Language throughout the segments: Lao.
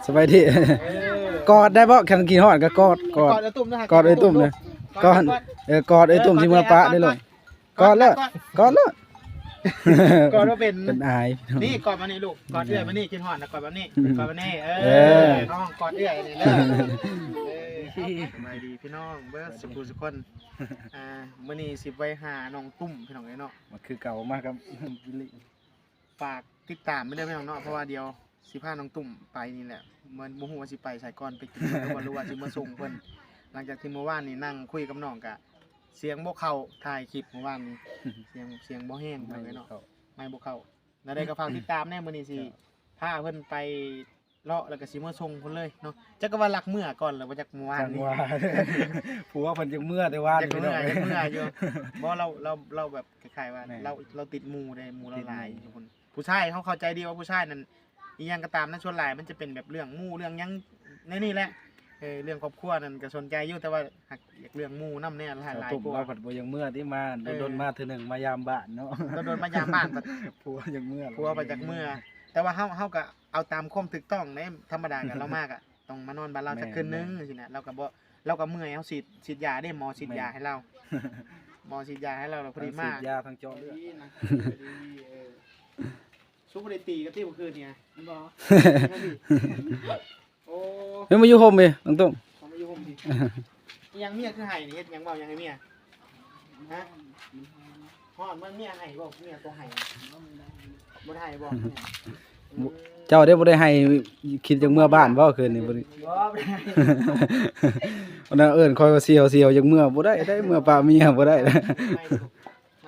ສະບາຍດີ. ເອີ ກອດໄດ້ບໍ່? ຄັນຄິດຮອດກໍກອດ ກອດ ກອດເອື້ອຍຕຸ້ມເດີ ກອດເອື້ອຍຕຸ້ມເດີ ກອດ ກອດ ເອີ ກອດເອື້ອຍຕຸ້ມ ເອີ ຊິເມືອກອດເອື້ອຍ ປະເດີ້ລູກ ກອດ ກອດ ກອດ ກອດໂລດ ກອດ ກອດໂລດ ກອດບໍ່ເປັນ ເປັນອາຍ. ນີ້ກອດມານີ້ລູກ ກອດເອື້ອຍມານີ້ ຄິດຮອດນະ ກອດແບບນີ້ ອືມ ກອດແບບນີ້ ເອີ ເອີ ເຮົາກອດເອື້ອຍນີ້ເດີ. ເອີ ສະບາຍດີພີ່ນ້ອງເບິດສຸຜູ້ສຸຄົນ. ອ່າ ມື້ນີ້ຊິໄປຫານ້ອງຕຸ້ມພີ່ນ້ອງເອີຍເນາະ ມາຄືເກົ່າ ມາກັບບິລລີ. ຝາກຕິດຕາມໄປເດີພີ່ນ້ອງເນາະ ເພາະວ່າດຽວຊິພານ້ອງຕຸ້ມໄປນີ້ແຫຼະ ບໍ່ ບໍ່ຮູ້ວ່າຊິໄປໃສກ່ອນ ໄປກິນເພິ່ນ ບໍ່ຮູ້ວ່າຊິມາສົ່ງເພິ່ນ. ຫຼັງຈາກທີ່ມື້ວານນີ້ນັ່ງຄຸຍກັບນ້ອງກະສຽງບໍ່ເຂົ້າ ຖ່າຍຄລິບມື້ວານນີ້ ສຽງ ສຽງບໍ່ແຮງພີ່ນ້ອງເອີຍເນາະ ໄມບໍ່ເຂົ້າ. ແນວໃດກໍຝາກຕິດຕາມແດ່ ມື້ນີ້ຊິພາເພິ່ນໄປ ເລາະ ແລ້ວກໍຊິເມືອສົ່ງເພິ່ນເລີຍເນາະ. ຈັກກໍວ່າລັກເມືອກ່ອນແລ້ວບໍ່ຈັກ ມື້ວານນີ້ ຈັກວ່າ ຜົວເພິ່ນຈັກເມືອແຕ່ວານ ຈັກເມືອ ພີ່ນ້ອງ ຈັກເມືອຢູ່. ບໍ່ ລາວ ລາວ ລາວແບບຄ້າຍໆວ່າ ແມ່ນ ລາວ ລາວຕິດໝູ່ເດ້ ໝູ່ລາວຫຼາຍ ແມ່ນ ຢູ່ພຸ້ນ. ຜູ້ຊາຍເຮົາເຂົ້າໃຈດີວ່າຜູ້ຊາຍນັ້ນ ອີ່ຫຍັງກໍຕາມນະ ສ່ວນຫຼາຍມັນຈະເປັນແບບເລື່ອງໝູ່ເລື່ອງຫຍັງແນວນີ້ແຫຼະ. ເອີ ເລື່ອງຄອບຄົວນັ້ນກໍສົນໃຈຢູ່ ແຕ່ວ່າຫາກຢາກເລື່ອງໝູ່ນຳແດ່ ຫຼາຍ ຫຼາຍກວ່າ. ເຈົ້າຕຸ້ມລາວພັດບໍ່ຢາກເມືອຕິ ມາ ເອີ ດົນໆມາເທື່ອໜຶ່ງ ມາຢາມບ້ານເນາະ ດົນໆມາຢາມບ້ານ ຜັວຢາກເມືອ ຜົວພັດຢາກເມືອ. ແຕ່ວ່າເຮົາ ເຮົາກໍ ເອົາຕາມຄວາມຖືກຕ້ອງເດ້ ທຳມະດາກໍລາວມາກໍຕ້ອງມານອນບ້ານລາວ ແມ່ນ ຈັກຄືນໜຶ່ງ ແມ່ນ ຈັ່ງຊີ້ນະ. ລາວກໍບໍ່ ລາວກໍເມື່ອຍ ເຮົາສີດ ສີດຢາເດ້ ໝໍສີດຢາໃຫ້ລາວ ແມ່ນ ໝໍສີດຢາໃຫ້ລາວ ລາວພໍດີມາ ທັງສີດຢາທັງເຈາະເລືອດ. ເອີ ສຸບໍ່ໄດ້ຕີກັນຕິມື້ຄືນນີ້? ບໍ່ ໂອ້ ແມ່ນມາຢູ່ຮົ່ມເດ ນ້ອງຕຸ້ມ ເຂົາມາຢູ່ຮົ່ມດີ. ອີ່ຫຍັງເມຍຄືໄຫ້ນີ້ ເຮັດຫຍັງ ເວົ້າຫຍັງໃຫ້ເມຍ? ຮະ ຮ້ອນມັນ ເມຍໄຫ້ບໍ່? ເມຍຕົວໄຫ້ ບໍ່ໄດ້ໄຫ້ບໍ່? ອືມ ເຈົ້າເດ້ບໍ່ໄດ້ໄຫ້ ຄິດຈາກເມືອບ້ານບໍ່ຄືນນີ້? ບໍ່ໄດ້ ບໍ່ໄດ້ໄຫ້ ອັນນັ້ນເອີ້ນຂ້ອຍວ່າສ່ຽວ ສ່ຽວຢາກເມືອ ບໍ່ໄດ້ໄດ້ ເມືອປະເມຍບໍ່ໄດ້. ນາ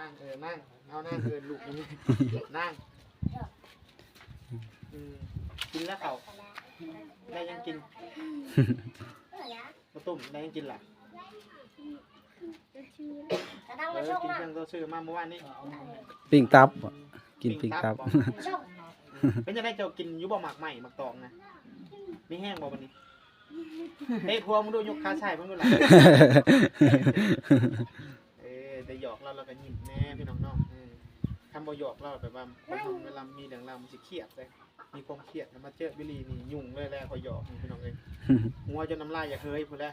ງ ເອີ ນາງ ເອົານາງເອີ້ນລູກນີ້ ນາງ ອືມ ກິນແລ້ວເຂົ້າ ໄດ້ຫຍັງກິນ? ມາຕົ້ມ ໄດ້ຫຍັງກິນລະ? ເອີ ກິນເຄື່ອງໂຕຊື້ມາມື້ວານນີ້ ປີ້ງຕັບ ກິນປີ້ງຕັບ ປີ້ງຕັບບໍ່? ເປັນຈັ່ງໃດ ເຈົ້າກິນຢູ່ບໍ່ ໝາກໄມ້ ໝາກຕອງນະ? ມີແຮງບໍ່ບັດນີ້? ເຕະຜົວມຶງດູ ຍົກຂາຊ້າຍເບິ່ງດູລະ. ເອີ ໄດ້ຫຍອກລາວ ລາວກໍຍິ້ມແດ່ພີ່ນ້ອງເນາະ. ເອີ ຄັນບໍ່ຫຍອກລາວ ແບບວ່າ ເວລາມີເລື່ອງລາວມັນຊິຄຽດເດ້ ມີຄວາມຄຽດ ແລ້ວມາເຈີບິລລີນີ້ຫຍຸ້ງເລີຍແຫຼະ. ຂ້ອຍຫຍອກນີ້ພີ່ນ້ອງເອີຍ ຫົວຈົນນ້ຳລາຍຢາກເຫີຍພຸ້ນແຫຼະ.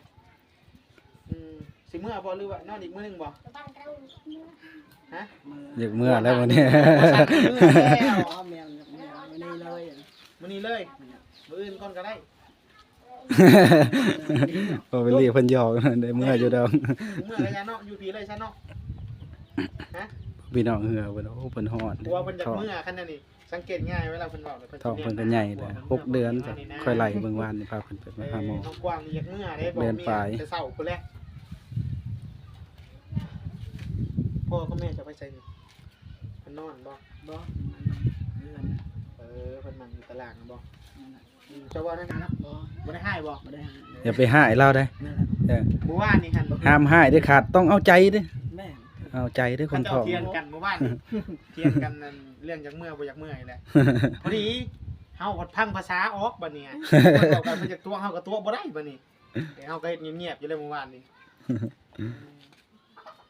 ອືມ ຊິເມືອບໍ່ ຫຼືວ່ານອນອີກມື້ໜຶ່ງບໍ່? ຮະ ຢາກເມືອແລ້ວມື້ນີ້ ມື້ນີ້ເລີຍ ມື້ອື່ນກ່ອນກໍໄດ້. ບໍ່ ບິລລີເພິ່ນຫຍອກ ໄດ້ເມືອຢູ່ດອກ ເມືອໄລຍະເນາະ ຢູ່ພີ້ເລີຍຊະເນາະ. ຮະ ພີ່ນ້ອງເຮືອເພິ່ນ ໂອ້ ເພິ່ນຮ້ອນ ຜົວເພິ່ນຢາກເມືອ ຄັນແນວນີ້ ສັງເກດງ່າຍ ເວລາເພິ່ນເວົ້າ ທ້ອງເພິ່ນກໍໃຫຍ່ແລ້ວ ຫົກເດືອນ ຂ້ອຍໄລ່ເບິ່ງວານນີ້ ພາເພິ່ນໄປຫາໝໍ ເອີ ນ້ອງກວາງນີ້ຢາກເມືອເດ້ ບອກເມຍແຕ່ເຊົ້າພຸ້ນແຫຼະ. ພໍ່ກັບແມ່ຈະໄປໃສນີ້? ເພິ່ນນອນບໍ່? ບໍ່ ເພິ່ນນັ່ງຢູ່ເຮືອນ. ເອີ ເພິ່ນນັ່ງຢູ່ຕາລ່າງບໍ່? ນັ້ນແຫຼະ. ອືມ ເຈົ້າເວົ້າແນວນັ້ນເນາະ ບໍ່ ບໍ່ໄດ້ຮ້າຍບໍ່? ບໍ່ໄດ້ຮ້າຍ ຢ່າໄປຮ້າຍລາວເດ້. ນັ້ນແຫຼະ ເອີ ມື້ວານນີ້ຫັ້ນ ຫ້າມຮ້າຍເດັດຂາດ ຕ້ອງເອົາໃຈເດ້. ແມ່ນ ເອົາໃຈເດ້ຄົນທ້ອງ. ເຂົາເຈົ້າຖຽງກັນມື້ວານນີ້ ຖຽງກັນນັ້ນ ເລື່ອງຢາກເມືອບໍ່ຢາກເມືອນີ້ແຫຼະ. ພໍດີເຮົາພັດພັງພາສາອອກບັດນີ້ ເຂົາກໍຢາກຕົວະ ເຮົາກໍຕົວະບໍ່ໄດ້ບັດນີ້. ເຮົາກໍເຮັດງຽບໆຢູ່ແລ້ວມື້ວານນີ້.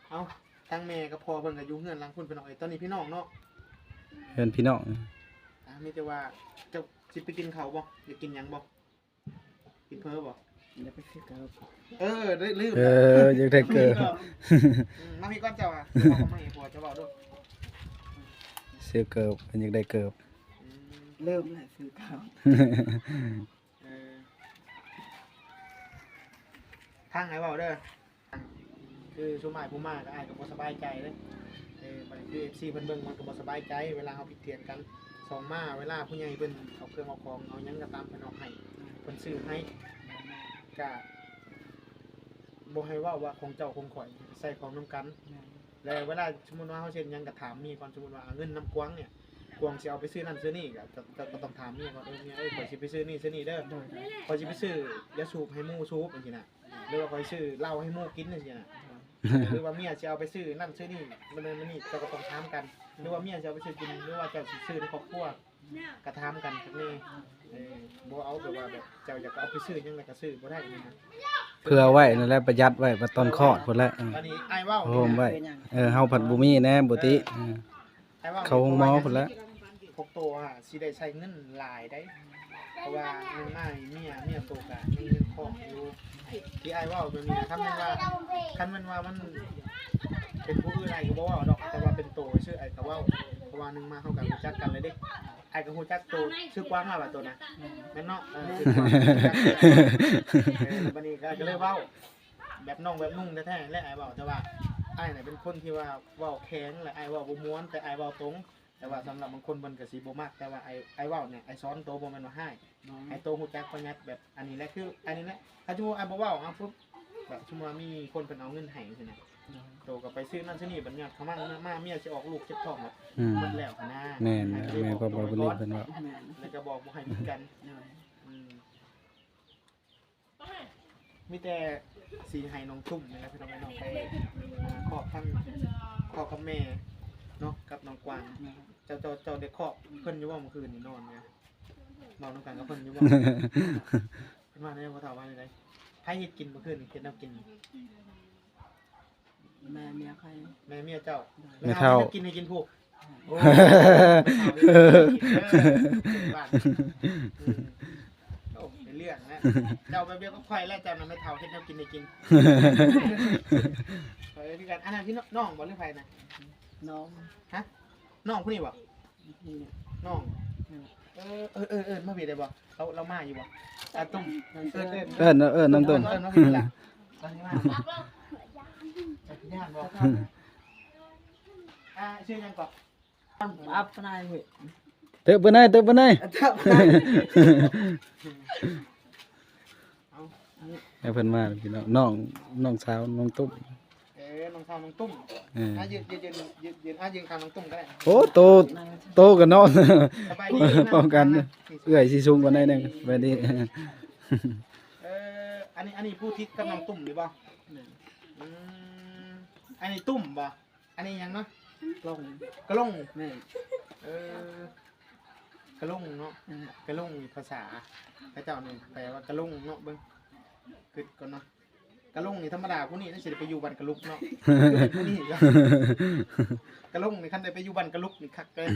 ເອົ້າ ທາງແມ່ກັບພໍ່ເພິ່ນກໍຢູ່ເຮືອນຫຼັງພຸ້ນພີ່ນ້ອງເອີຍ ຕອນນີ້ພີ່ນ້ອງເນາະ. ເຮືອນພີ່ນ້ອງ ອ່າ ມີແຕ່ວ່າເຈົ້າຊິໄປກິນເຂົ້າບໍ່? ຢາກກິນຫຍັງບໍ່? ກິນເຝີບໍ່? ຢາກໄປຊື້ເກີບ. ເອີ ໄດ້ລືມ ເອີ ຢາກໄດ້ເກີບ. ອືມ ມາພີ້ກ່ອນເຈົ້າ ອາ ເຈົ້າເວົ້າກັບມາໃຫ້ຜົວເຈົ້າເວົ້າດູ. ຊື້ເກີບ ເພິ່ນຢາກໄດ້ເກີບ. ອືມ ລືມແຫຼະ ຊື້ເກີບ. ເອີ ທາງໃຫ້ເວົ້າເດີ ຄືຊຸມອ້າຍຜູ້ມາກໍ ອ້າຍກໍບໍ່ສະບາຍໃຈເດ້. ເອີ ບັດນີ້ຄືເອັຟຊີເພິ່ນເບິ່ງ ມັນກໍບໍ່ສະບາຍໃຈ ເວລາເຮົາຜິດຖຽງກັນ. ສອງມາ ເວລາຜູ້ໃຫຍ່ເພິ່ນເອົາເຄື່ອງເອົາຂອງ ເອົາຫຍັງກໍຕາມ ເພິ່ນເອົາໃຫ້ ເພິ່ນຊື້ໃຫ້ ກໍບໍ່ໃຫ້ເວົ້າວ່າຂອງເຈົ້າຂອງຂ້ອຍ ໃສ່ຂອງນຳກັນ. ແລ້ວເວລາສົມມຸດວ່າເຮົາເຮັດຫຍັງກໍຖາມເມຍກ່ອນ ສົມມຸດວ່າເອົາເງິນນຳກວາງເນ່ຍ ກວາງຊິເອົາໄປຊື້ນັ້ນຊື້ນີ້ ກໍ ກໍ ກໍຕ້ອງຖາມເມຍກ່ອນ ເອີ ເມຍເອີຍ ຂ້ອຍຊິໄປຊື້ນີ້ຊື້ນີ້ເດີ ໂດຍ ຂ້ອຍຊິໄປຊື້ຢາສູບໃຫ້ໝູ່ສູບ ຈັ່ງຊີ້ນະ ຫຼືວ່າຂ້ອຍຊື້ເຫຼົ້າໃຫ້ໝູ່ກິນ ຈັ່ງຊີ້ນະ ໂດຍ ຫຼືວ່າເມຍຊິເອົາໄປຊື້ນັ້ນຊື້ນີ້ ມື້ນັ້ນມື້ນີ້ ເຈົ້າກໍຕ້ອງຖາມກັນ ຫຼືວ່າເມຍຊິເອົາໄປຊື້ກິນ ຫຼືວ່າເຈົ້າຊິຊື້ໃນຄອບຄົວ ກະຖາມກັນກັບແມ່ ເອີ ບໍ່ເອົາແບບວ່າແບບເຈົ້າຢາກເອົາໄປຊື້ຫຍັງແລ້ວກະຊື້ບໍ່ໄດ້ນະ ເຜື່ອໄວ້ນັ້ນແຫຼະ ປະຢັດໄວ້ ບັດຕອນຄອດພຸ້ນແຫຼະ ເອີ ອັນນີ້ອ້າຍເວົ້າ ໂຮມໄວ້ ເອີ ເຮົາພັດບໍ່ມີແດ່ ບໍ່ຕິ ເອີ ເອີ ອ້າຍເວົ້າ ເຂົ້າໂຮງໝໍພຸ້ນແຫຼະ ພວກໂຕຫາຊິໄດ້ໃຊ້ເງິນຫຼາຍໃດ ພາະວ່າໜຶ່ງມານີ້ເມຍ ເມຍໂຕກະຍັງຄອງຢູ່ ທີ່ອ້າຍເວົ້າແບບນີ້ນະ ຄັນແມ່ນວ່າ ຄັນແມ່ນວ່າມັນເປັນຜູ້ອື່ນ ອ້າຍກໍບໍ່ເວົ້າດອກ ແຕ່ວ່າເປັນໂຕຊື່ ອ້າຍກໍເວົ້າ ເພາະວ່າໜຶ່ງມາເຮົາກໍຮູ້ຈັກກັນແລ້ວເດ້ ອ້າຍກໍຮູ້ຈັກໂຕຊື່ກວາງແລ້ວວ່າໂຕນະ ແມ່ນເນາະ ເອີ ຊື່ກວາງ ເອີ ບັດນີ້ກໍ ກໍເລີຍເວົ້າ ແບບນ້ອງແບບນຸ່ງແທ້ໆແຫຼະ ອ້າຍເວົ້າ ແຕ່ວ່າອ້າຍນະເປັນຄົນທີ່ວ່າເວົ້າແຂງ ແລະ ອ້າຍເວົ້າບໍ່ມ່ວນ ແຕ່ອ້າຍເວົ້າຕົງ ແຕ່ວ່າສຳລັບບາງຄົນເພິ່ນກໍຊິບໍ່ມັກ ແຕ່ວ່າອ້າຍ ອ້າຍເວົ້ານີ້ ອ້າຍສອນໂຕ ບໍ່ແມ່ນວ່າຮ້າຍ ໃຫ້ໂຕຮູ້ຈັກປະຢັດແບບອັນນີ້ແຫຼະ ຄືອັນນີ້ແຫຼະ ຖ້າສົມມຸດອ້າຍບໍ່ເວົ້າ ເອົາປຸບ ແບບສົມມຸດວ່າມີຄົນເພິ່ນເອົາເງິນໃຫ້ຈັ່ງຊີ້ນະ ໂຕກໍໄປຊື້ນັ້ນຊື້ນີ້ ບັດຍາດເຂົ້າມາ ມາເມຍຊິອອກລູກເຈັບທ້ອງ ອືມ ໝົດແລ້ວຫັ້ນນະ ແມ່ນ ແມ່ນ ເພາະວ່າບໍ່ໄດ້ເພິ່ນເວົ້າ ແລ້ວກໍບອກບໍ່ໃຫ້ຜິດກັນ ອືມ ມີແຕ່ຊິໃຫ້ນ້ອງຕຸ້ມນີ້ແຫຼະ ພີ່ນ້ອງເອີຍເນາະ ໄປ ອ່າ ຄອບທັງພໍ່ກັບແມ່ເນາະ ກັບນ້ອງກວາງ ເຈົ້າ ເຈົ້າ ເຈົ້າໄດ້ຄອບເພິ່ນຢູ່ບໍ່ ມື້ຄືນນີ້ນອນ ເວົ້ານຳກັນກັບເພິ່ນຢູ່ບໍ່? ເພິ່ນວ່າແນວ ພໍ່ເຖົ້າວ່າແນວໃດ? ໃຜເຮັດກິນມື້ຄືນນີ້ ເຮັດແນວກິນ? ແມ່ເມຍຂ້ອຍ ແມ່ເມຍເຈົ້າ ແມ່ເຖົ້າ ແມ່ເຖົ້າເຮັດແນວກິນໃຫ້ກິນພຸ້ນ ໂອ້ ແມ່ເຖົ້າເຮັດແນວກິນ ເອີ ບ້ານ ອືມ ໂອ້ ເປັນເລື່ອງແລ້ວ ເຈົ້າແບບດຽວກັບຂ້ອຍແຫຼະ ເຈົ້ານະ ແມ່ເຖົ້າເຮັດແນວກິນໃຫ້ກິນ ຂ້ອຍຄືກັນ ອັນນັ້ນພີ່ນ້ອງບໍ່ ຫຼືໃຜນະ? ນ້ອງ ຮະ? ນ້ອງຜູ້ນີ້ບໍ່? ນ້ອງ ເອີ ເອີ້ນ ເອີ້ນ ເອີ້ນມາພີ້ໄດ້ບໍ່? ລາວ ລາວມາຢູ່ບໍ່? ອາ ຕຸ້ມ ເອີ້ນ ເອີ້ນ ເອີ້ນ ເອີ້ນ ເອີ້ນນ້ອງຕຸ້ມ ເອີ້ນມາພີ້ລະ ລາວຊິມາບໍ່? ຢ້ານບໍ່? ອືມ ອາ ຊື່ຫຍັງເກາະ? ອັບນາຍເວີຍ ເຕີບເພິ່ນນາຍ ເຕີບເພິ່ນນາຍ ເຕີບເພິ່ນນາຍ ເອົາ ໃຫ້ເພິ່ນມາພີ່ນ້ອງ ນ້ອງ ນ້ອງສາວນ້ອງຕຸ້ມ ເອີ ນ້ອງສາວນ້ອງຕຸ້ມ ເອີ ອ່ະ ຢືນ ຢືນ ຢືນ ຢືນ ອ່ະ ຢືນຂ້າງນ້ອງຕຸ້ມກໍໄດ້ ໂອ້ ໂຕ ໂຕກັນເນາະ ສະບາຍດີ ພ້ອມກັນ ເອື້ອຍຊິສູງກວ່າໜ້ອຍໜຶ່ງ ສະບາຍດີ ເອີ ອັນນີ້ ອັນນີ້ຜູ້ຕິດກັບນ້ອງຕຸ້ມນີ້ບໍ່? ອືມ ອັນນີ້ຕຸ້ມບໍ່? ອັນນີ້ຫຍັງເນາະ? ກະລົງ ກະລົງ ແມ່ນ ເອີ ກະລົງເນາະ ແມ່ນ ກະລົງນີ້ພາສາເຂົາເຈົ້ານີ້ແປວ່າກະລົງເນາະ ເບິ່ງ ຄິດກ່ອນເນາະ ກະລົງນີ້ທຳມະດາຜູ້ນີ້ນະ ຊິໄດ້ໄປຢູ່ບ້ານກະລຸກເນາະ ຜູ້ນີ້ ກະລົງນີ້ ຄັນໄດ້ໄປຢູ່ບ້ານກະລຸກນີ້ຄັກເລີຍ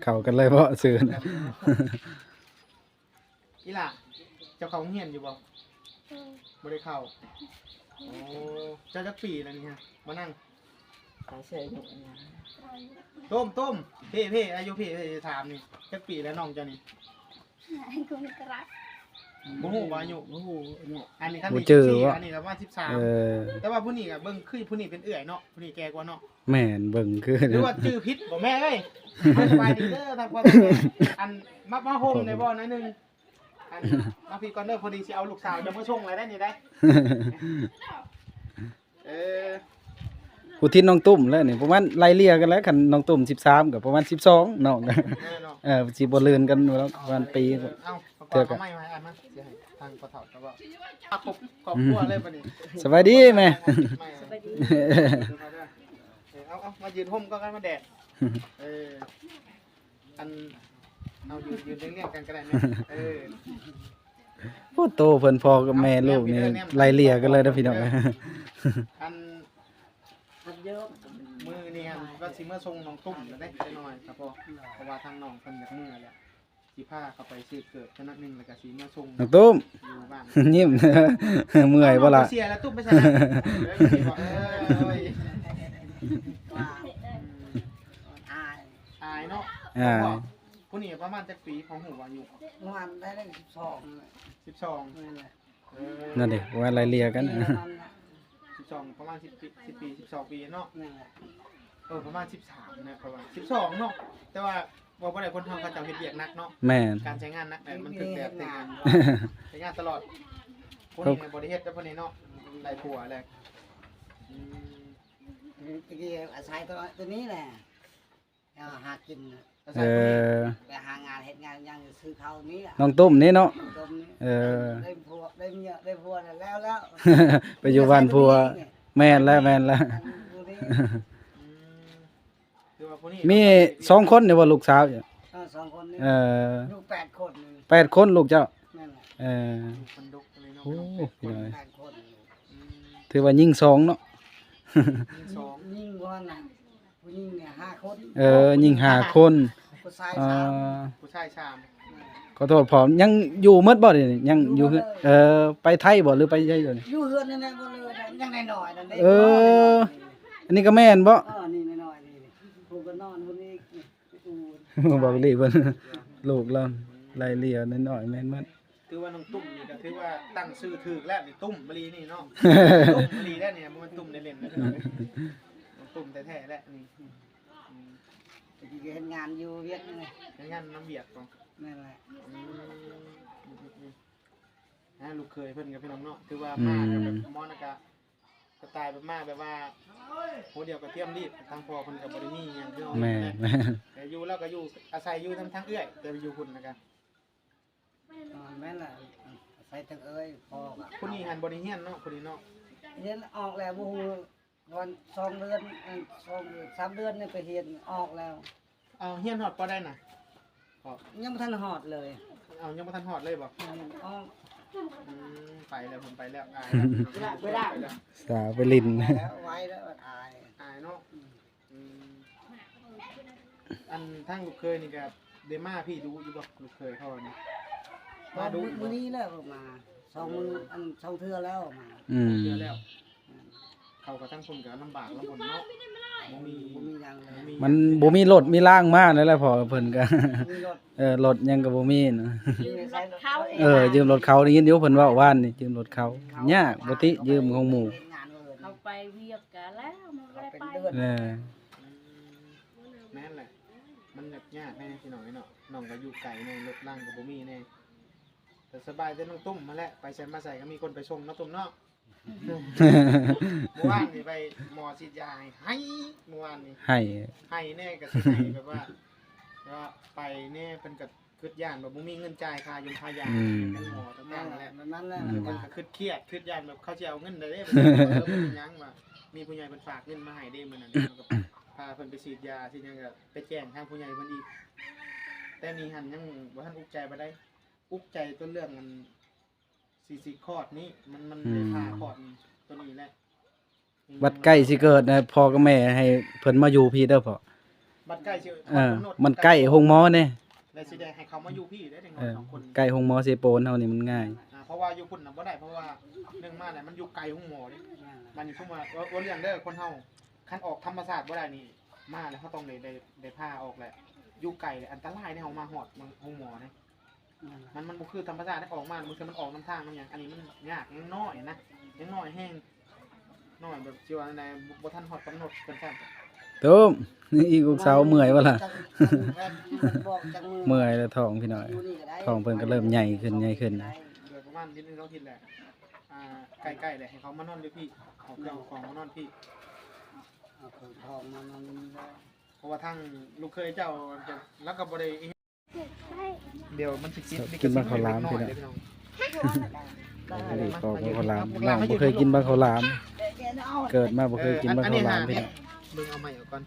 ເຂົ້າກັນເລີຍເບາະຊື່ ອີ່ຫຼ້າ ເຈົ້າເຂົ້າໂຮງຮຽນຢູ່ບໍ່? ບໍ່ໄດ້ເຂົ້າ ໂອ້ ເຈົ້າຈັກປີແລ້ວນີ້ຮະ ມານັ່ງ ຕຸ້ມ ຕຸ້ມ ເພ ເພ ອາຍຸເພ ເພ ຖາມນີ້ ຈັກປີແລ້ວນ້ອງເຈົ້ານີ້? ບໍ່ຮູ້ບໍ່ອາຍຸ ບໍ່ຮູ້ອາຍຸ ອັນນີ້ຄັນ ບໍ່ເຈີ ສິບສີ່ ບໍ່ ອັນນີ້ກໍປະມານສິບສາມ ເອີ ແຕ່ວ່າຜູ້ນີ້ກໍເບິ່ງຄືຜູ້ນີ້ເປັນເອື້ອຍເນາະ ຜູ້ນີ້ແກ່ກວ່າເນາະ ແມ່ນ ເບິ່ງຄື ຫຼືວ່າຈື່ຜິດບໍ່ແມ່ເອີຍ ສະບາຍດີເດີ ທາງພໍ່ ອັນ ມາ ມາໂຮມໄດ້ບໍ່ໜ້ອຍໜຶ່ງ ອັນ ມາພີ້ກ່ອນເດີ ພໍດີຊິເອົາລູກສາວຈະມາສົ່ງແລ້ວໄດ໋ນີ້ໄດ໋ ເອີ ຜູ້ທິດນ້ອງຕຸ້ມແລ້ວນີ້ ປະມານໄລ່ເລ່ຍກັນແລ້ວ ຄັນນ້ອງຕຸ້ມສິບສາມກໍປະມານສິບສອງເນາະ ເອີ ເນາະ ເອີ ຊິບໍ່ເລີນກັນແລ້ວ ປະມານປີ ເອີ ເອົາ ເທື່ອກໍ ເອົາໄມ້ມາໃຫ້ອ້າຍມາ ຊິໃຫ້ທາງພໍ່ເຖົ້າເຈົ້າເວົ້າ ອ່ະ ຄອບ ຄອບຄົວເລີຍບັດນີ້ ສະບາຍດີແມ່ ສະບາຍດີ ເອີ ເອົາ ເອົາ ມາຢືນຮົ່ມກ່ອນ ກັນມັນແດດ ເອີ ອັນ ເອົາ ຢືນ ຢືນລຽງໆກັນກໍໄດ້ແມ່ ເອີ ໂອ້ ໂຕເພິ່ນພໍ່ກັບແມ່ລູກນີ້ໄລ່ເລ່ຍກັນເລີຍເດີພີ່ນ້ອງ ອັນ ມື້ນີ້ອັນວ່າຊິເມືອສົ່ງນ້ອງຕຸ້ມແລ້ວເດ້ ຈັກໜ້ອຍ ເພາະ ເພາະວ່າທາງນ້ອງເພິ່ນຢາກເມືອແລ້ວ ຊິພາເຂົາໄປຊື້ເກີບຈັກໜ້ອຍໜຶ່ງ ແລ້ວກໍຊິເມືອສົ່ງ ນ້ອງຕຸ້ມ ຢູ່ບ້ານ ຍິ້ມ ເມື່ອຍບໍ່ລະ? ເສຍແລ້ວຕຸ້ມໄປໃສນະ? ເອີຍ ອາຍ ອາຍເນາະ ອາຍ ຜູ້ນີ້ປະມານຈັກປີ ພໍຮູ້ບໍ່ອາຍຸ? ປະມານໄດ້ສິບສອງ ສິບສອງ ແມ່ນແຫຼະ ເອີ ນັ້ນເດ້ ວ່າໄລ່ເລ່ຍກັນ ສິບສອງ ປະມານສິບປີ ສິບປີ ສິບສອງປີເນາະ ແມ່ນແຫຼະ ເອີ ປະມານສິບສາມນະ ເພາະວ່າສິບສອງເນາະ ແຕ່ວ່າ ເວົ້າບໍ່ໄດ້ ຄົນເຮົາເຂົາເຈົ້າເຮັດວຽກໜັກເນາະ ແມ່ນ ການໃຊ້ງານໜັກ ເອີ ມັນຖືກແບບ ໃຊ້ງານຕະຫຼອດ ຄົນນີ້ບໍ່ໄດ້ເຮັດແລ້ວ ຄົນນີ້ເນາະ ໄດ້ຜົວແລ້ວ ອືມ ຕະກີ້ອາໄສໂຕ ໂຕນີ້ແຫຼະ ເອົາຫາກິນ ເອີ ໄປຫາງານເຮັດງານຫຍັງ ຊື້ເຂົ້ານີ້ແຫຼະ ນ້ອງຕຸ້ມນີ້ເນາະ ເອີ ໄດ້ຜົວ ໄດ້ເມຍ ໄດ້ຜົວແລ້ວ ແລ້ວ ໄປຢູ່ບ້ານຜົວ ແມ່ນແລ້ວ ແມ່ນແລ້ວ ອືມ ມີສອງຄົນນີ້ບໍ່ ລູກສາວ? ເອີ ສອງຄົນນີ້ ເອີ ລູກແປດຄົນ ແປດຄົນລູກເຈົ້າ ແມ່ນແຫຼະ ເອີ ລູກຄົນດົກເລີຍເນາະ ໂອ້ ແປດຄົນ ແປດຄົນ ອືມ ຖືວ່າຍິງສອງເນາະ ຍິງສອງ ຍິງບໍ່ນະ ຜູ້ຍິງນີ້ຫ້າຄົນ ເອີ ຍິງຫ້າຄົນ ຜູ້ຊາຍສາມ ເອີ ຜູ້ຊາຍສາມ ແມ່ນ ຂໍໂທດພໍ່ ຍັງຢູ່ໝົດບໍ່ດຽວນີ້? ຍັງຢູ່ເຮືອນ ເອີ ໄປໄທບໍ່ ຫຼືໄປໃສດຽວນີ້? ຢູ່ເຮືອນນັ້ນແຫຼະ ບໍ່ເລີຍ ຍັງນ້ອຍໆນັ້ນເດ້. ເອີ ອັນນີ້ກໍແມ່ນບໍ່? ເອີ ນີ້ນ້ອຍໆນີ້ ຜູ້ກໍນອນຜູ້ນີ້ ເບົາຫຼີເພິ່ນ ລູກລາວໄລ່ເລ່ຍນ້ອຍໆ ແມ່ນໝົດ. ຖືວ່ານ້ອງຕຸ້ມນີ້ກໍຖືວ່າຕັ້ງຊື່ຖືກແລ້ວນີ້ ຕຸ້ມມະລີນີ້ເນາະ. ຕຸ້ມມະລີແລ້ວນີ້ ບໍ່ແມ່ນຕຸ້ມເລ່ນໆ ນະພີ່ນ້ອງ. ຕຸ້ມແທ້ໆແຫຼະນີ້. ອືມ ຕະກີ້ກໍເຮັດງານຢູ່ວຽກນີ້ແຫຼະ. ເຮັດງານນຳວຽກບໍ? ແມ່ນແຫຼະ. ອືມ ອືມໆໆ ນະ ລູກເຂີຍເພິ່ນກັບພີ່ນ້ອງເນາະ ຖືວ່າມາ ອືມ ແບບມອນນະກະ ສະໄຕແບບມາແບບວ່າຫົວດຽວກະທຽມລີບ ທາງພໍ່ເພິ່ນກະບໍ່ໄດ້ມີຫຍັງຄືເຮົາ. ແມ່ນ ແມ່ນ ແຕ່ຢູ່ລາວກະຢູ່ອາໄສຢູ່ນຳທາງເອື້ອຍ ແຕ່ຢູ່ພຸ້ນນະກະ ອ່າ ແມ່ນລະ ອາໄສທາງເອື້ອຍພໍ່ກະ. ຜູ້ນີ້ຫັ້ນບໍ່ໄດ້ຮຽນເນາະ ຜູ້ນີ້ເນາະ. ຮຽນອອກແລ້ວ ບໍ່ຮູ້ ວັນ ສອງເດືອນ ອັນ ສອງ ສາມເດືອນນີ້ໄປຮຽນອອກແລ້ວ. ເອົາ ຮຽນຮອດປໍໃດນະ? ຍັງບໍ່ທັນຮອດເລີຍ. ເອົາ ຍັງບໍ່ທັນຮອດເລີຍບໍ? ອືມ ອອກ. ອືມ ໄປແລ້ວ ເພິ່ນໄປແລ້ວ ອາຍແລ້ວ ໄປແລ້ວ ໄປແລ້ວ ສາວໄປຫຼິ້ນ ໄປແລ້ວ ໄວແລ້ວ ອາຍ ອາຍເນາະ. ອືມ ອືມ ອັນທາງລູກເຂີຍນີ້ກະໄດ້ມາພີ້ດຸຢູ່ບໍ? ລູກເຂີຍເຂົານີ້ມາດຸ ມື້ ມື້ນີ້ແຫຼະມາ ສອງມື້ ອັນ ສອງເທື່ອແລ້ວມາ. ອືມ ສອງເທື່ອແລ້ວ. ເຂົາກໍທັງຄົນກໍລຳບາກລຳບົນເນາະ ບໍ່ມີ ບໍ່ມີຫຍັງເລີຍ ບໍ່ມີຫຍັງ ມັນບໍ່ມີລົດມີລາງມານັ້ນແຫຼະ ເພາະວ່າເພິ່ນກໍ ບໍ່ມີລົດ ເອີ ລົດຫຍັງກໍບໍ່ມີນະ. ຢືມລົດເຂົາ ເອີ ຢືມລົດເຂົາ ໄດ້ຍິນຢູ່ເພິ່ນເວົ້າວານນີ້ ຢືມລົດເຂົາ ຍາກ ບໍ່ຕິ ຢືມຂອງໝູ່ ເຂົາໄປວຽກກະແລ້ວ ມັນບໍ່ໄດ້ໄປ. ເອີ ອືມ ແມ່ນແຫຼະ ມັນຍາກແດ່ພີ່ນ້ອງເອີຍເນາະ ນ້ອງກໍຢູ່ໄກແດ່ ລົດລາງກໍບໍ່ມີແດ່. ແຕ່ສະບາຍແຕ່ນ້ອງຕຸ້ມຫັ້ນແຫຼະ ໄປໃສມາໃສກໍມີຄົນໄປສົ່ງເນາະ ຕຸ້ມເນາະ. ມື້ວານນີ້ໄປໝໍສີດຢາໃຫ້ ໃຫ້ ມື້ວານນີ້ ໃຫ້ ໃຫ້ແດ່ ກໍຊິໃຫ້ແບບວ່າ ແບບວ່າໄປແດ່ ເພິ່ນກໍຄິດຢ້ານວ່າບໍ່ມີເງິນຈ່າຍຄ່າຢົງຄ່າຢາ ອືມ ຂອງໝໍຕ່າງໆນັ້ນແຫຼະ ແມ່ນນັ້ນແຫຼະ ອືມ ເພິ່ນກໍຄິດຄຽດ ຄິດຢ້ານແບບເຂົາຊິເອົາເງິນໄດ້ເດ້ ເພິ່ນກໍບໍ່ເປັນຫຍັງວ່າ ມີຜູ້ໃຫຍ່ເພິ່ນຝາກເງິນມາໃຫ້ເດ້ມື້ນັ້ນ ກໍພາເພິ່ນໄປສີດຢາສີດຫຍັງ ກໍໄປແຈ້ງທາງຜູ້ໃຫຍ່ເພິ່ນອີກ. ແຕ່ນີ້ຫັ້ນຍັງບໍ່ທັນອຸກໃຈປານໃດ ອຸກໃຈແຕ່ເລື່ອງອັນ ຊິ ຊິຄອດນີ້ ມັນ ມັນ ອືມ ໄດ້ຜ່າຄອດນີ້ ຕົວນີ້ແຫຼະ. ບັດໃກ້ຊິເກີດນະ ພໍ່ກັບແມ່ໃຫ້ເພິ່ນມາຢູ່ພີ້ເດີພໍ່. ບັດໃກ້ຊິ ເອີ ຄອດກຳນົດ ມັນໃກ້ໂຮງໝໍເດ້ ແລ້ວຊິໄດ້ໃຫ້ເຂົາມາຢູ່ພີ້ເດ້ ເດັກນ້ອຍສອງຄົນ ໃກ້ໂຮງໝໍເຊໂປນເຮົານີ້ມັນງ່າຍ. ອ່າ ເພາະວ່າຢູ່ພຸ້ນນະບໍ່ໄດ້ ເພາະວ່າໜຶ່ງມາແລ້ວມັນຢູ່ໄກໂຮງໝໍເດ້. ແມ່ນລະ ບາດນີ້ສົມມຸດວ່າ ເວົ້າ ເວົ້າເລື່ອງເດີ ຄົນເຮົາຄັນອອກທຳມະຊາດບໍ່ໄດ້ນີ້ ມາແລ້ວເຮົາຕ້ອງໄດ້ ໄດ້ ໄດ້ພາອອກແຫຼະ ຢູ່ໄກແລ້ວອັນຕະລາຍເດ້ ເຮົາມາຮອດໂຮງໝໍເດ້. ແມ່ນລະ ມັນ ມັນບໍ່ຄືທຳມະຊາດ ອອກມາບາງເທື່ອມັນອອກນຳທາງນຳຫຍັງ ອັນນີ້ມັນຍາກ ຍັງນ້ອຍນະ ຍັງນ້ອຍແຮງ ນ້ອຍແບບຊິວ່າແນວໃດ ບໍ່ ບໍ່ທັນຮອດກຳນົດເພິ່ນຊ້ຳ. ຕຸ້ມ ອີກລູກສາວເມື່ອຍບໍ່ລະ? ເມື່ອຍແລ້ວທ້ອງພີ່ນ້ອງ ທ້ອງເພິ່ນກໍເລີ່ມໃຫຍ່ຂຶ້ນ ໃຫຍ່ຂຶ້ນ ເດືອນປະມານອາທິດໜຶ່ງສອງອາທິດແຫຼະ. ອ່າ ໃກ້ໆແລ້ວ ໃຫ້ເຂົາມານອນຢູ່ພີ້ ເອົາເຄື່ອງເອົາຂອງມານອນພີ້ ເອົາເຄື່ອງຂອງມານອນຢູ່ນີ້ແລ້ວ ເພາະວ່າທາງລູກເຂີຍເຈົ້າ ລາວກໍບໍ່ໄດ້ ດຽວມັນຊິກິນ ກິນບັກເຂົ້າຫຼາມພີ່ນ້ອງ. ອັນນີ້ກໍບັກເຂົ້າຫຼາມ ນ້ອງບໍ່ເຄີຍກິນບັກເຂົ້າຫຼາມ ເກີດມາບໍ່ເຄີຍກິນບັກເຂົ້າຫຼາມພີ່ນ້ອງ. ເບິ່ງເອົາໃໝ່ເອົາກ່ອນ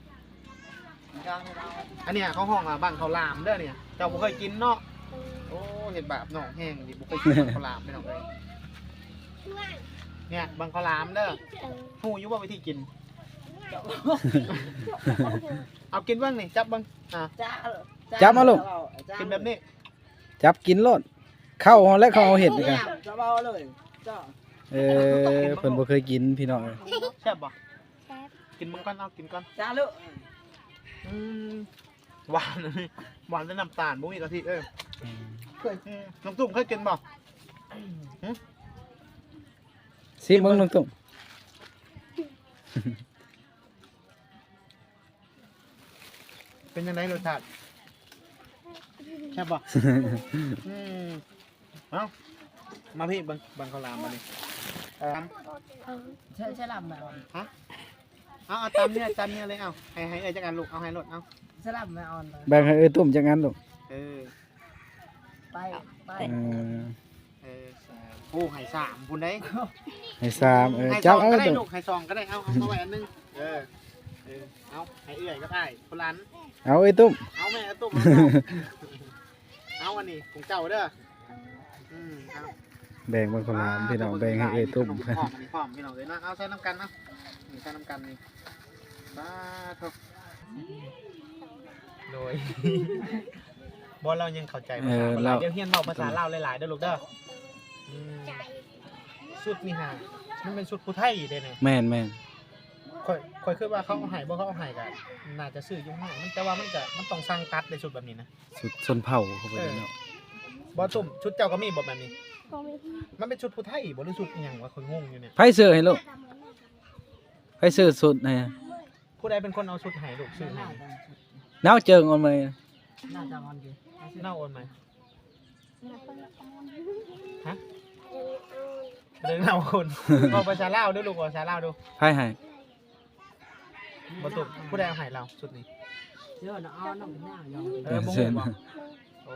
ອັນນີ້ເຂົາຮ້ອງວ່າບັກເຂົ້າຫຼາມເດີນີ້ ເຈົ້າບໍ່ເຄີຍກິນເນາະ. ໂອ້ ເຮັດບາບນ້ອງແຮງນີ້ ບໍ່ເຄີຍກິນບັກເຂົ້າຫຼາມພີ່ນ້ອງເອີຍ. ນີ້ບັກເຂົ້າຫຼາມເດີ ຮູ້ຢູ່ບໍ່ວິທີກິນ? ເອົາກິນເບິ່ງນີ້ ຈັບເບິ່ງ ອ່າ ຈັບເອົາລູກ ກິນແບບນີ້ ຈັບກິນໂລດ ເຂົ້າຫັ້ນແຫຼະ ເຂົາເຮັດນີ້ກະ ເອີ ເພິ່ນບໍ່ເຄີຍກິນພີ່ນ້ອງເອີຍ. ແຊບບໍ່? ແຊບ ກິນເບິ່ງກ່ອນ ເອົາກິນກ່ອນ ຈ້າລູກ. ອືມ ຫວານ ຫວານແຕ່ນ້ຳຕານ ບໍ່ມີກະທິເອີຍ. ອືມ ນ້ອງຕຸ້ມເຄີຍກິນບໍ່? ຫຶ ຊີມເບິ່ງນ້ອງຕຸ້ມ. ເປັນຈັ່ງໃດລົດຊາດ? ແຊບບໍ່? ອືມ ເອົາ ມາພີ້ເບິ່ງ ບັກເຂົ້າຫຼາມບາດນີ້. ເອີ ເອີ ໃຊ້ ໃຊ້ລຳນະ. ຮະ? ເອົາ ເອົາຕາມເນື້ອ ຕາມເນື້ອເລີຍ ເອົາ ໃຫ້ ໃຫ້ເອື້ອຍຈັກອັນລູກ ເອົາໃຫ້ໂລດ ເອົາ ສະຫຼັບມາອ່ອນ ແບ່ງໃຫ້ເອື້ອຍຕຸ້ມຈັກອັນລູກ. ເອີ ໄປ ໄປ ເອີ ເອີ ໂອ້ ໃຫ້ສາມພຸ້ນເດ້ ໃຫ້ສາມ ເອີ ໃຫ້ສອງກໍໄດ້ລູກ ໃຫ້ສອງກໍໄດ້ ເອົາ ເອົາມາໄວ້ອັນໜຶ່ງ ເອີ ເອີ ເອົາ ໃຫ້ເອື້ອຍກັບອ້າຍຄົນລະອັນ ເອົາເອື້ອຍຕຸ້ມ ເອົາແມ່ເອື້ອຍຕຸ້ມ ເອົາອັນນີ້ຂອງເຈົ້າເດີ. ອືມ ເອົາ ແບ່ງເບິ່ງເຂົ້າຫຼາມພີ່ນ້ອງ ອ່າ ແບ່ງໃຫ້ເອື້ອຍຕຸ້ມ ຂະໜົມພ້ອມ ອັນນີ້ພ້ອມພີ່ນ້ອງເອີຍເນາະ ເອົາໃສ່ນຳກັນເນາະ ນີ້ໃສ່ນຳກັນນີ້ ສາທຸ ໂດຍ ບໍ່ ລາວຍັງເຂົ້າໃຈພາສາບໍ່ຫຼາຍ. ເອີ ດຽວຮຽນເວົ້າພາສາລາວຫຼາຍໆເດີລູກເດີ. ອືມ ຊຸດນີ້ຫາ ມັນເປັນຊຸດຜູ້ໄທເດ້ນີ້. ແມ່ນໆ ຂ້ອຍ ຂ້ອຍຄິດວ່າເຂົາເອົາໃຫ້ບໍ່ ເຂົາເອົາໃຫ້ກະໜ້າຈະຊື້ຢູ່ຫ້າງມັນ ແຕ່ວ່າມັນກະ ມັນຕ້ອງສັ່ງຕັດເດ້ ຊຸດແບບນີ້ນະ. ຊຸດຊົນເຜົ່າເຂົາເອີ້ນເນາະ. ເອີ ບໍ່ ຕຸ້ມ ຊຸດເຈົ້າກໍມີບໍ່ແບບນີ້? ບໍ່ມີ. ມັນເປັນຊຸດຜູ້ໄທບໍ່ ຫຼືຊຸດອີ່ຫຍັງວະ? ຂ້ອຍງົງຢູ່ນີ້. ໃຜຊື້ໃຫ້ລູກ? ໃຜຊື້ຊຸດໃຫ້? ຜູ້ໃດເປັນຄົນເອົາຊຸດໃຫ້ລູກ ຊື້ໃຫ້? ນາວເຈີງອອນໃໝ່ ນາວອອນໃໝ່. ຮະ? ເລື່ອງລາວຄົນ ເວົ້າພາສາລາວດູລູກ ເວົ້າພາສາລາວດູ. ໃຜໃຫ້? ບໍ່ຕຸກ ຜູ້ໃດເອົາໃຫ້ລາວຊຸດນີ້? ເອີ ບໍ່ຮູ້ບໍ່? ໂອ້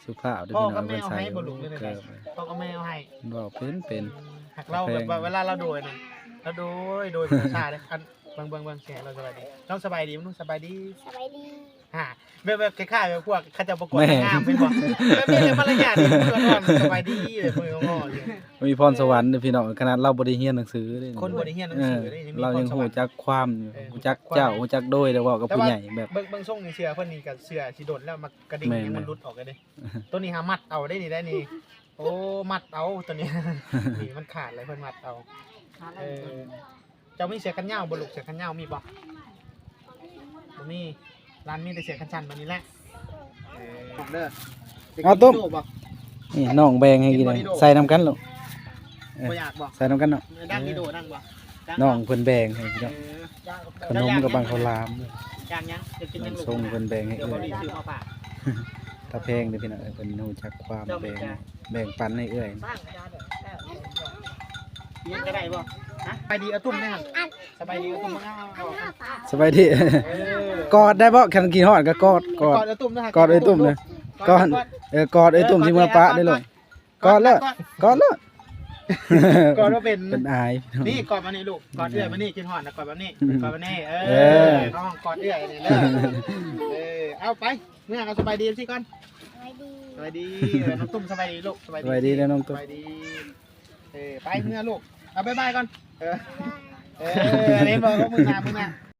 ສຸພາບເດີ. ພໍ່ກັບແມ່ເອົາໃຫ້ບໍ່ລູກ ຫຼືໃດ? ພໍ່ກັບແມ່ເອົາໃຫ້. ເວົ້າເປັນ ເປັນ ອືມ ຮັກລາວແບບວ່າເວລາລາວໂດຍນະ ລາວໂດຍ ໂດຍເປັນພາສາເດ້. ອັນ ເບິ່ງ ເບິ່ງ ເບິ່ງ ຊິໃຫ້ລາວສະບາຍດີ. ນ້ອງສະບາຍດີ ນ້ອງສະບາຍດີ. ສະບາຍດີ. ຫາ ແບບ ແບບຄ້າຍໆແບບພວກເຂົາເຈົ້າປະກວດນາງງາມແມ່ນບໍ່? ແບບນີ້ແຫຼະມາລະຍາດດີ ເພິ່ນວ່າສະບາຍດີ ແບບເພິ່ນກໍງໍຢູ່. ມີພອນສະຫວັນເດີພີ່ນ້ອງ ຂະໜາດລາວບໍ່ໄດ້ຮຽນໜັງສືເດ້. ຄົນບໍ່ໄດ້ຮຽນໜັງສືເດ້ ຍັງມີພອນສະຫວັນ ລາວຍັງຮູ້ຈັກຄວາມຢູ່ ເອີ ຮູ້ຈັກເຈົ້າ ຮູ້ຈັກໂດຍ ແລ້ວເວົ້າກັບຜູ້ໃຫຍ່ແບບ ເບິ່ງ ເບິ່ງຊົງນີ້ເສື້ອເພິ່ນນີ້ກໍເສື້ອຊິດົນແລ້ວ ມັກກະດິ່ງ ແມ່ນໆ ຍັງມັນຫຼຸດອອກເດ້. ໂຕນີ້ຫາມັດເອົາເດ້ນີ້ໄດ້ນີ້. ໂອ້ ມັດເອົາໂຕນີ້ ນີ້ມັນຂາດແລ້ວ ເພິ່ນມັດເອົາ. ເອີ ເຈົ້າມີເສື້ອແຂນຍາວບໍ່ລູກ? ເສື້ອແຂນຍາວມີບໍ່? ບໍ່ມີ. ຫຼານມີແຕ່ເສື້ອແຂນສັ້ນບາດນີ້ແຫຼະ. ເອີ ເອົາຕຸ້ມ ນີ້ນ້ອງແບ່ງໃຫ້ກິນ ໃສ່ນຳກັນລູກ. ເອີ ບໍ່ຢາກບໍ່? ໃສ່ນຳກັນເນາະ. ດັງອີໂດ ດັງບໍ່? ນ້ອງເພິ່ນແບ່ງໃຫ້ພີ່ນ້ອງ. ເອີ ຂະໜົມກັບບັງເຂົ້າຫຼາມ. ຢາກຫຍັງ? ຢາກກິນຫຍັງລູກ? ນ້ອງຊົງເພິ່ນແບ່ງໃຫ້ເອື້ອຍ ຕາແພງເດີພີ່ນ້ອງ. ເພິ່ນຮູ້ຈັກຄວາມແບ່ງ ແບ່ງປັນໃຫ້ເອື້ອຍ. ກິນກໍໄດ້ບໍ່? ຮະ? ສະບາຍດີອາຕຸ້ມແນ່ຫັ້ນ. ສະບາຍດີອາຕຸ້ມ. ສະບາຍດີ. ເອີ ກອດໄດ້ບໍ່? ຄັນຄິດຮອດກໍກອດ ກອດ ກອດອາຕຸ້ມນະ. ກອດອາຕຸ້ມນະ. ກອດ ກອດ ເອີ ກອດອາຕຸ້ມຊິເມືອປະເດ້ລູກ. ກອດໂລດ ກອດໂລດ. ກອດບໍ່ເປັນ ເປັນອາຍ. ນີ້ກອດມານີ້ລູກ ກອດເອື້ອຍມານີ້. ຄິດຮອດນະ ກອດແບບນີ້ ກອດແບບນີ້. ເອີ ເອີ ເຮົາກອດເອື້ອຍນີ້ເດີ. ເອີ ເອົາໄປ ເມືອ ເອົາສະບາຍດີເອັຟຊີກ່ອນ. ສະບາຍດີ ສະບາຍດີ. ເອີ ນ້ອງຕຸ້ມສະບາຍດີລູກ. ສະບາຍດີ ສະບາຍດີເດີນ້ອງຕຸ້ມ. ສະບາຍດີ. ເອີ ໄປເມືອລູກ ເອົາບາຍບາຍກ່ອນ. ເອີ ເອີ ເຫັນບໍ່ ມືໜ້າ ມືໜ້າ.